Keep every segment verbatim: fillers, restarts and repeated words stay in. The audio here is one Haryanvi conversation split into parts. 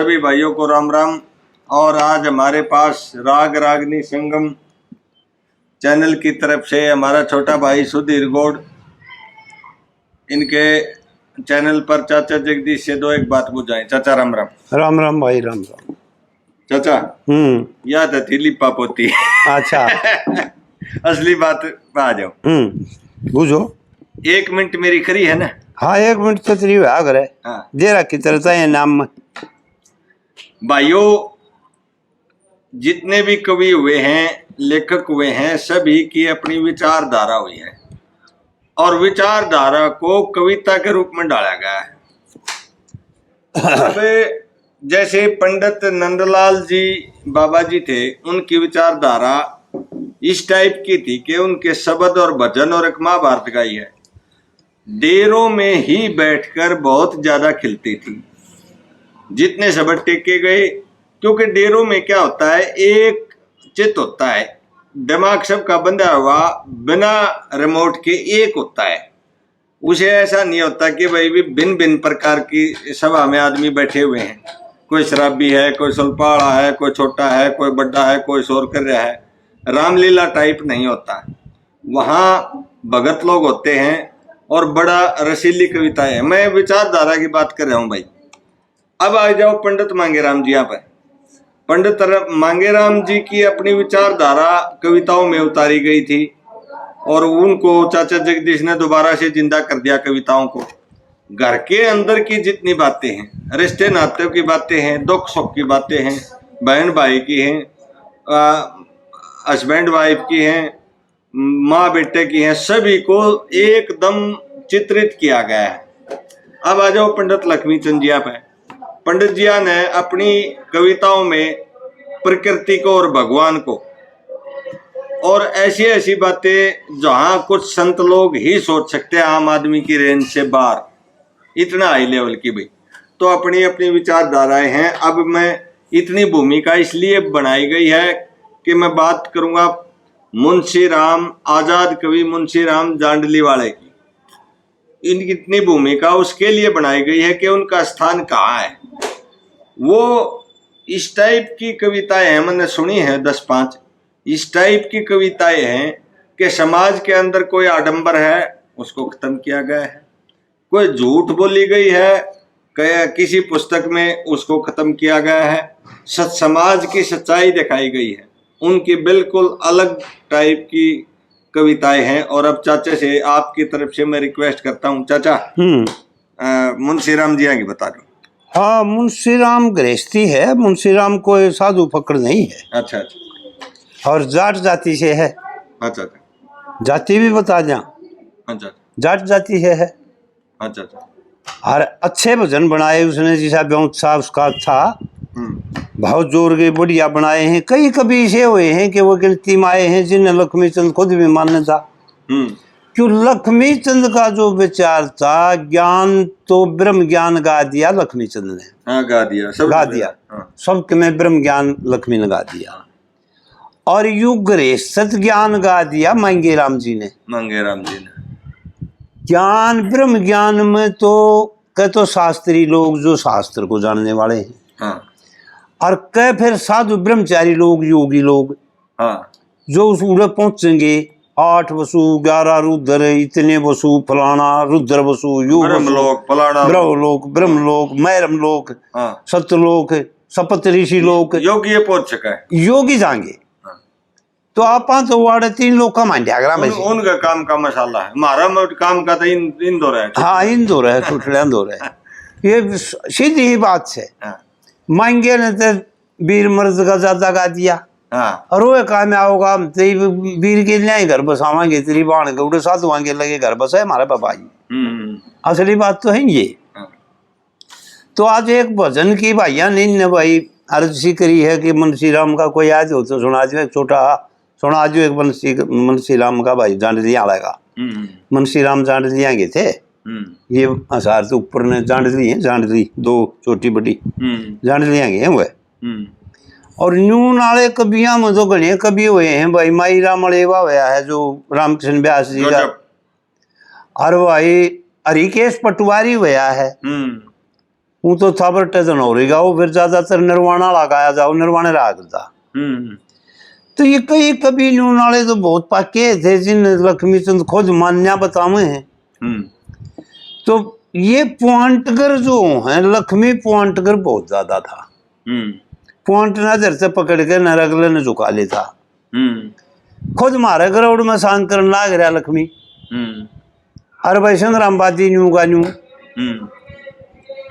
सभी भाइयों को राम राम। और आज हमारे पास राग रागनी संगम चैनल की तरफ से हमारा छोटा भाई सुधीर गोड, इनके चैनल पर चाचा जगदीश से दो एक बात बुझाएं। चाचा राम राम। राम राम भाई, राम राम। चाचा, हम्म। या तो थी लिपा पोती। अच्छा। असली बात पे आ जाओ। हम्म, बुझो। एक मिनट मेरी खरी है ना? हाँ, एक मिनट तो तेरी हुआ करे। हाँ। दे रखी तेरे ताए नाम में। भाइयों, जितने भी कवि हुए हैं, लेखक हुए हैं, सभी की अपनी विचारधारा हुई है और विचारधारा को कविता के रूप में ढाला गया है। अब जैसे पंडित नंदलाल जी बाबा जी थे, उनकी विचारधारा इस टाइप की थी कि उनके शब्द और भजन और एक महाभारत का ही है, डेरों में ही बैठकर बहुत ज्यादा खिलती थी। जितने शब्द टेके गए, क्योंकि डेरों में क्या होता है, एक चित्त होता है, दिमाग सबका बंधा हुआ, बिना रिमोट के एक होता है। उसे ऐसा नहीं होता कि भाई भी भिन्न भिन्न प्रकार की सभा में आदमी बैठे हुए हैं, कोई शराबी है, कोई सुलपाड़ा है, कोई छोटा है, कोई बड़ा है, कोई शोर कर रहा है। रामलीला टाइप नहीं होता। वहाँ भगत लोग होते हैं और बड़ा रसीली कविता है। मैं विचारधारा की बात कर रहा हूँ भाई। अब आ जाओ पंडित मांगेराम जी यहाँ पे। पंडित र-, मांगेराम जी की अपनी विचारधारा कविताओं में उतारी गई थी और उनको चाचा जगदीश ने दोबारा से जिंदा कर दिया कविताओं को। घर के अंदर की जितनी बातें हैं, रिश्ते नातों की बातें हैं, दुख सुख की बातें हैं, बहन भाई की हैं, हस्बैंड वाइफ की हैं, माँ बेटे की हैं, सभी को एकदम चित्रित किया गया है। अब आ जाओ पंडित लक्ष्मी चंद जिया पे। पंडित जिया ने अपनी कविताओं में प्रकृति को और भगवान को और ऐसी ऐसी बातें जहाँ कुछ संत लोग ही सोच सकते हैं आम आदमी की रेंज से बाहर, इतना हाई लेवल की भाई। तो अपनी अपनी विचारधाराएं हैं। अब मैं इतनी भूमिका इसलिए बनाई गई है कि मैं बात करूंगा मुंशी राम, आजाद कवि मुंशी राम जांडली वाले की। इन इतनी भूमिका उसके लिए बनाई गई है कि उनका स्थान कहाँ है। वो इस टाइप की कविताएं हैं, मैंने सुनी है दस पांच, इस टाइप की कविताएं हैं कि समाज के अंदर कोई आडंबर है, उसको खत्म किया गया है, कोई झूठ बोली गई है कि किसी पुस्तक में, उसको खत्म किया गया है। सच, समाज की सच्चाई दिखाई गई है। उनकी बिल्कुल अलग टाइप की कविताएं हैं। और अब चाचा से आपकी तरफ से मैं रिक्वेस्ट करता हूँ, चाचा, हम्म। अ, मुंशी राम जी आगे बता दो। हाँ, मुंशी राम गृहस्थी है, मुंशी राम कोई साधु फकड़ नहीं है। अच्छा, अच्छा। और जाट जाति से है। अच्छा, अच्छा। जाति भी बता दें। अच्छा। जाट जाति से है। अच्छा, अच्छा। और अच्छे भजन बनाए उसने, जैसा ब्योंत सा उसका था। हम्म। बहुत जोर के बढ़िया बनाए हैं। कई कवि ऐसे हुए हैं कि वो गिनती में आए हैं, जिन्हें लक्ष्मी चंद खुद भी मान्य था। हम्म। क्यों, लक्ष्मी चंद का जो विचार था, ज्ञान तो ब्रह्म ज्ञान गा दिया लक्ष्मी चंद ने। हाँ, गा दिया, सब गा ने दिया। हाँ। सबके में ब्रह्म ज्ञान लक्ष्मी ने गा दिया। और यू गृहस्थ ज्ञान गा दिया मांगेराम जी ने। मांगेराम जी ने। ज्ञान, ब्रह्म ज्ञान में तो कह तो शास्त्री लोग जो शास्त्र को जानने वाले हैं। हाँ। और कह फिर साधु ब्रह्मचारी लोग, योगी लोग, हाँ। जो उस उड़े पहुंचेंगे, आठ वसु, ग्यारह रुद्र, इतने वसु, फलाना रुद्र वसु, यो वसु, ब्रह्मलोक, फलाना ब्रह्मलोक, ब्रह्मलोक, मैरम लोक, हाँ। सतलोक, सपत ऋषि लोक। योगी ये पहुंच सके। योगी जाएंगे। हाँ। तो आपा तो वाड़े तीन लोग का मांडिया करा उन, में से। उनका काम का मसाला है, हमारा मत काम का तो इन, इन दो रहे। हाँ, इन दो रहे, टुटड़े दो रहे। ये स-, सीधी ही बात है। हाँ। मांगे ने तो वीर मर्द का ज्यादा गा दिया। हाँ। और वो काम आओगा, हम तो ये वीर के लिए ही घर बसावांगे, तेरी बाण के उड़े साधुआं के लगे घर बसाए हमारे बाबा जी। हम्म, हम्म। असली बात तो है ये। हाँ। तो आज एक भजन की भाइया ने इनने भाई अर्ज सी करी है कि मुंशी राम का कोई याद हो तो सुना दो एक छोटा, सुना दो एक मुंशी, मुंशी राम का भाई जांडलिया वाला का। हम्म। मुंशी राम जांडलिया के थे। हम्म। ये हजार तो ऊपर ने जांडली है, जांडली दो छोटी बड़ी। हम्म। जांडलिया के हैं वह। हम्म। और न्यू नाले कवियां में तो घणे कवि हुए हैं भाई, माई राम अड़ेवा होया है जो रामकृष्ण व्यास जी का। गजब। और भाई हरिकेश पटवारी होया है। हम्म। वो तो थाबर टजन हो रही गाओ, फिर ज्यादातर निर्वाणा वाला गाया जाओ, निर्वाणे राग था। हम्म। तो ये कई कवि न्यू नाले तो बहुत पाके थे, जिन लक्ष्मी चंद खुद मान्या बतावे हैं। हम्म। तो ये पुआंटगर जो है, लक्ष्मी पुआंटगर बहुत ज्यादा था। हम्म। पुआंट नजर से पकड़ के न अगले ने झुका लेता। हम्म। खुद मारे गरौड़ में सांग करन लाग रहा लक्ष्मी। हम्म। अर भाई संग्राम बादी न्यू का न्यू। हम्म।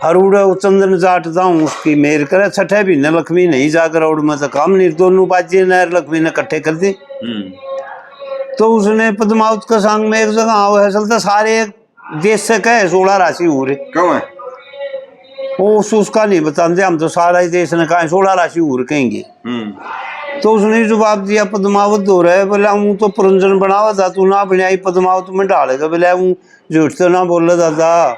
अर उड़े वो चंदन जाट जाऊं उसकी मेर करे, छठे महीने लक्ष्मी नहीं जा गरौड़ में तो काम नहीं, दोनों बाजी ने अर लक्ष्मी ने इकट्ठे कर दी। हम्म। तो उसने पद्मावत का सांग में एक जगह आओ है, चलता सारे देश से कहे सोलह राशि हूर। क्यों है? वो उस, उसका नहीं बताते, हम तो सारा ही देश ने कहा सोलह राशि हूर कहेंगे। हम्म। तो उसने जवाब दिया, पद्मावत हो रहे, बोले, "हूँ तो पुरंजन बनावा था, तू ना बनाई, पद्मावत में डालेगा।" बोले, "हूँ झूठ तो ना बोले दादा।"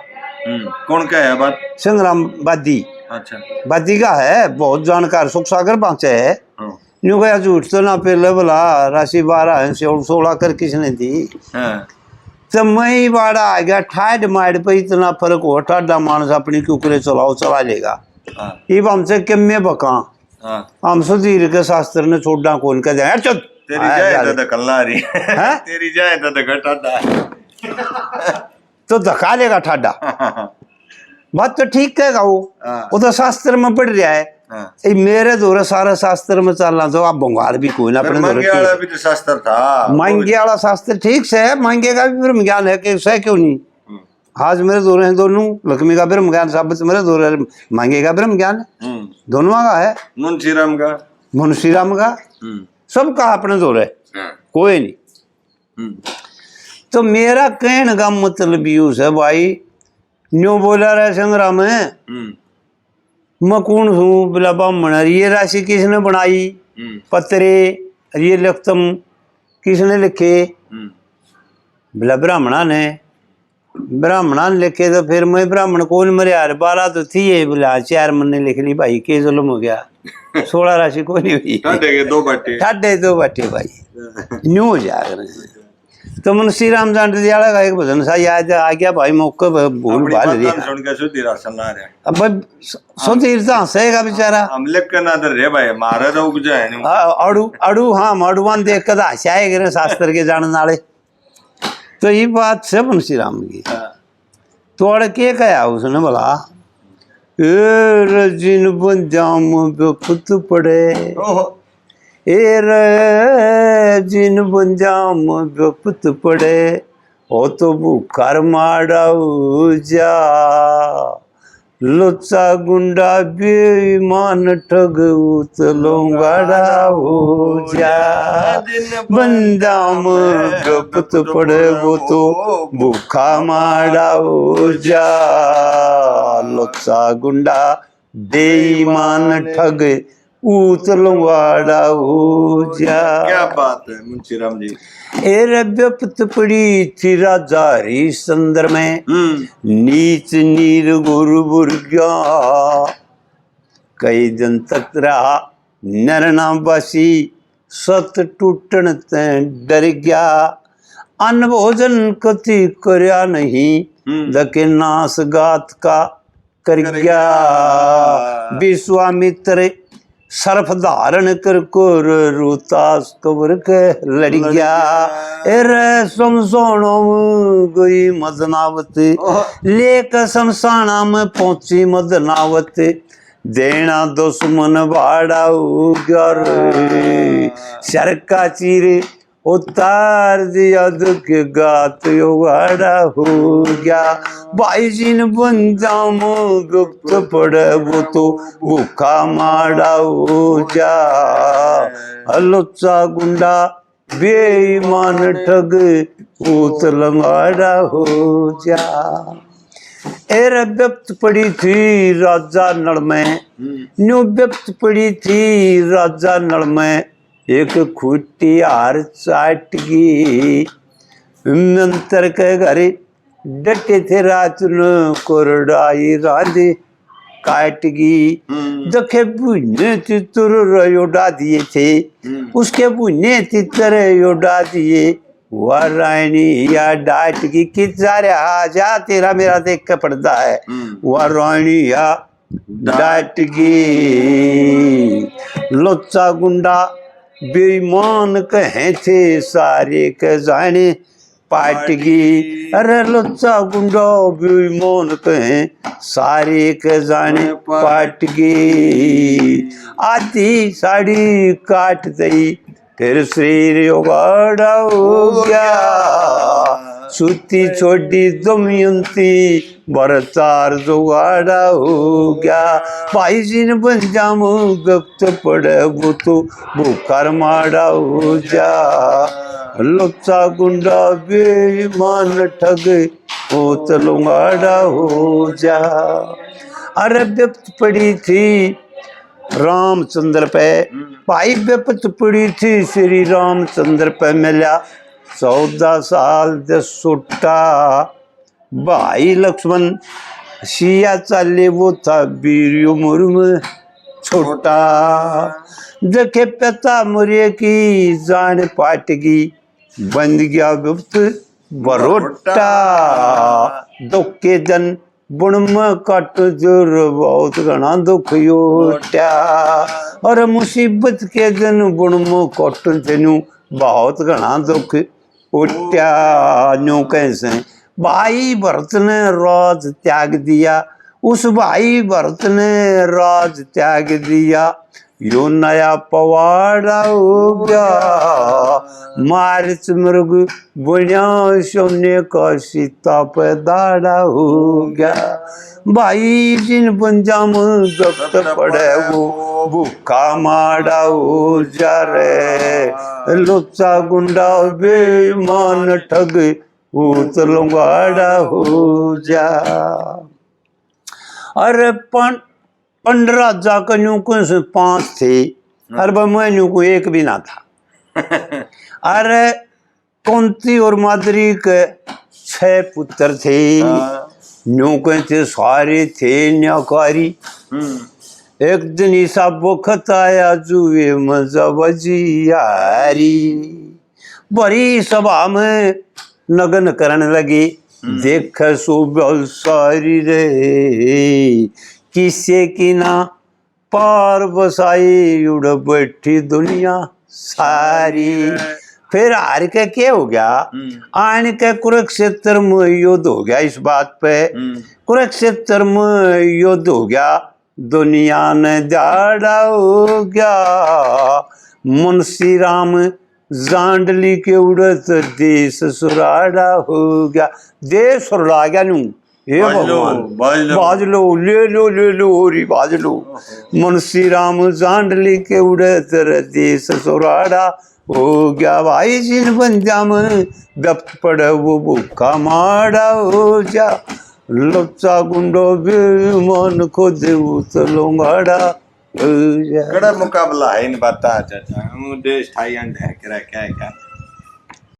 हम्म। कौन का है बात? संग्राम बादी। अच्छा। बादी का है, बहुत जानकार, सुख सागर बाँचे है। हाँ। न्यू कहा, "झूठ तो ना पेले भला, राशि बारह है, सोल-, सोलह कर किसने दी?" हाँ। तो मैं ही बाड़ा आ गया, ठाड माड पे इतना फर्क हो, ठाडा मानस अपनी कुकरे चलाओ, चला लेगा। हाँ। इब हमसे किम्मे बका। हाँ। हम सुधीर के शास्त्र ने छोड़ा कौन कह दे, "हट चुप।" तेरी हाँ, जाए जा तो ले। धकल्ला रही। हैं? तेरी जाए तो धकल ठाडा। तो धका लेगा ठाडा। बात तो ठीक कहेगा वो। हाँ। वो तो शास्त्र में पढ़ रहा है। हाँ। ये मेरे धोरे सारा शास्त्र में चलना तो आप बंगाल भी कोई ना फिर अपने धोरे मांगे वाला क्यों? भी तो शास्त्र था। मांगे वाला शास्त्र ठीक से है, मांगे का भी ब्रह्म ज्ञान है कि सह क्यों नहीं? हम्म। आज मेरे धोरे हैं दोनों, लक्ष्मी का ब्रह्म ज्ञान साबित मेरे धोरे, मांगे का ब्रह्म ज्ञान है। हम्म। दोनों का है। मुंशीराम का। मुंशीराम का। हम्म। सबका अपने धोरे। हाँ। कोई नहीं। हम्म। तो मेरा कहने का मतलब यूं है भाई, न्यू बोला रहे संग्राम में, हम्म। मैं कौन हूँ? बोला, "ब्राह्मण है।" "ये राशि किसने बनाई?" हम्म। "पत्रे, ये लिखतम किसने लिखे?" हम्म। बोला, "ब्राह्मणा ने।" "ब्राह्मणा ने लिखे तो फिर मैं ब्राह्मण कौन मरे यार? बारह तो थी है।" बोला, "हाँ, चार मन ने लिख ली भाई, के जुल्म हो गया।" सोलह राशि कोई नहीं हुई। ठाडे के दो बाटे। ठाडे दो बाटे भाई। न्यू हो जाया करें। तो मुंशी राम जांडलियाला का एक भजन सा याद आ गया भाई, मौके पे भूल अपनी भाल बातां लिया। सुन के सुधीर हंसण ला रहा। अब भाई, स-, सुधीर तो हंसेगा बेचारा। हम लिख के ना डर रे भाई, मारे तो उपजा है नहीं। हाँ, अड़ू, अड़ू, हाँ, अड़ुआन देख के तो हंसाए गिरे शास्त्र के जानने वाले। तो ये बात से मुंशी राम की। हाँ। तो अड़ के कहा उसने भला, "ए रे जिन बंध्या में बिपत पड़े, ओहो। ए रे जिन बंध्या में बिपत पड़े, ओ तो भूखा रे माड़ा हो जा। लुच्चा गुंडा बेईमान ठग ऊत लौंगाड़ा हो जा। बंध्या में बिपत पड़े वो तो भूखा माड़ा हो जा। लुच्चा गुंडा बेईमान ठग ऊत लौंगाड़ा हो जा।" क्या बात है मुंशी राम जी। ए रे बिपत पड़ी थी राजा हरिश्चंद्र में, हम्म। नीच नीर गुरु बुर्ग्या, कई दिन तक रहा नरना बसी, सत टूटण ते डर गया। अन्न भोजन कति करया नहीं, हम्म। दके नाश घात का कर कर गया। गया। विश्वामित्र सर्प धारण कर कोर रोहतास कबर के लड़ लड़ गया। गया। ए रे शमशाना में गई मदनावत, ओह। लेकर शमशाना में पहुंची मदनावत, देना दुश्मन भाड़ा हो गया रे। हाँ। सर का चीर उतार दिया दुख गात उघाड़ा हो गया। भाई जिन बंध्या में बिपत पड़े वो तो भूखा माड़ा हो जा। लुच्चा गुंडा बेईमान ठग ऊत लौंगाड़ा हो जा। ए रे बिपत पड़ी थी राजा नल में, हम्म। न्यू बिपत पड़ी थी राजा नल में, एक खूंटी हार चाट गई। मंत्र के घर डटे थे रात न कोरड़ाई रांध काट गई। हम्म। दखे भुने ती तुर रयो डा दिए थे, हम्म। उसके भुने ती तर यो डा दिए। वह रानी या डाट की कित जा रहा जा, तेरा मेरा देख के पड़ता है। हम्म। वह रानी या डाट की। लोचा गुंडा बेईमान कहे थे सारे के जाने पाटगी। अरे लोचा गुंडा बेईमान कहे सारे के जाने पाटगी। आधी साड़ी काट दई, फिर शरीर उगाड़ा हो गया। सूती छोड़ी दमयंती, भरतार जुगाड़ा हो गया। भाई जिन बन जाम वक्त पड़े, वो तो भूखा माड़ा हो जा। लोचा गुंडा बेईमान ठग, वो तो लुंगाड़ा हो जा। अरे बिपत पड़ी थी रामचंद्र पे, हम्म। भाई बिपत पड़ी थी श्री रामचंद्र पे, मिला चौदह साल दे सुट्टा। भाई लक्ष्मण सिया चाले, वो था वीर उम्र में छोटा। देखे पिता मुरे की जान पाटगी, बंद गया बिपत बरोटा। दुख के दिन बुण में कट जुर, बहुत घना दुख योट्या। और मुसीबत के दिन बुण में कट जनु, बहुत घना दुख उट्या। न्यू कैसे भाई भरत ने राज त्याग दिया, उस भाई भरत ने राज त्याग दिया। यो नया पवाड़ा हो गया, मारिच मृग बुनिया सोने का सीता पे दाड़ा हो गया। भाई जिन बंजा में जब्त पड़े, वो भूखा माड़ा हो जा रे। लोचा गुंडा बेईमान ठग, वो तो लुंगाड़ा हो जा। अरे पन-, पंद्रह राजा के न्यू को से पांच थे, हाँ। अरे बा मैं न्यू को एक भी ना था। अरे कुंती और माद्री के छह पुत्र थे। हाँ। न्यू के थे सारे थे न्याकारी। हम्म। एक दिन ऐसा बखत आया जुए मजा बजी हारी। भरी सभा में नगन करण लगे। हम्म। देख शोभा सारी रे, किसे की ना पार बसाई, उड़ बैठी दुनिया सारी। फिर हार के क्या हो गया? हम्म। आन के कुरुक्षेत्र में युद्ध हो गया इस बात पे। हम्म। कुरुक्षेत्र में युद्ध हो गया, दुनिया ने जाड़ा हो गया। मुंशी राम जांडली के उड़त देश सुराड़ा हो गया। देश सुराड़ा गया नू। हे बाज लो, भगवान, बाज लो। बाज लो, ले लो, ले लो, होरी बाज लो। ओहो। मुंशी राम जांडली के उड़े तेरे देश सुराड़ा हो गया। भाई जिन बंजा में दफ्त पड़े वो भूखा माड़ा हो जा। लुच्चा गुंडो बेईमान को देऊ तो लुंगाड़ा हो जा। कड़ा मुकाबला है इन बातां चाचा, हम देश ठाई अंडे करा क्या क्या।